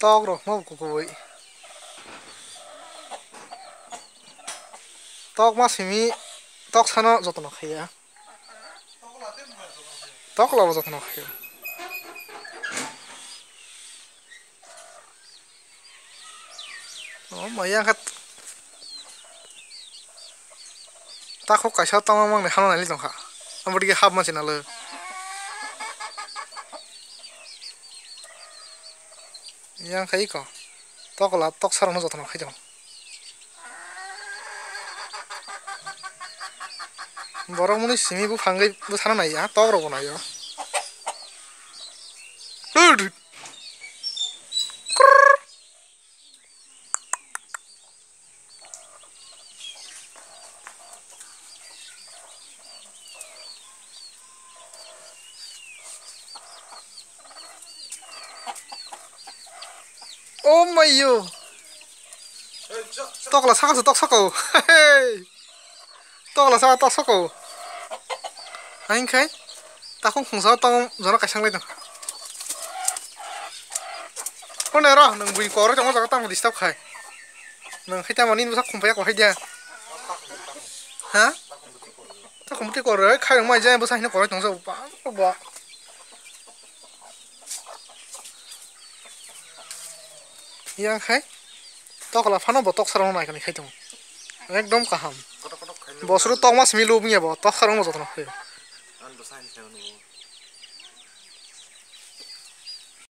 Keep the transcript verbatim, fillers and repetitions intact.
Tok rok no kubui. Tok ma simi tok sano jotono khaiya. Tok labo jotono khaiya. Oh, maya khat. Takhuk kaisa tongma mangni hano nailai tongkha. Abo dige hap ma sinalo. Yang khai ko. Tokla tok sarong no jotono khai tong. Borok muni simi buphang gai bwsano naiya, tok rok bo naio. Hud. Oh my yo. Tokla saka se tok saka o. Hey. Tokla saka tok saka o. Hain khai. Takhung khungsa tong jora kaisang lai tong. Kone ro nang bui koro tong jaga tang disturb khai. Nang khai tamo nini bwsa khumpai ko hai dia. Ha? Takhung ti koro khai mai jai bwsa hino koro tong jaga ba ba. Yang khai. Tokla phano bo tok sarong nai kani khai tong. Ekdom kaham. Bosoro tokma simi lubung ya bo tok sarong bo jotono khai.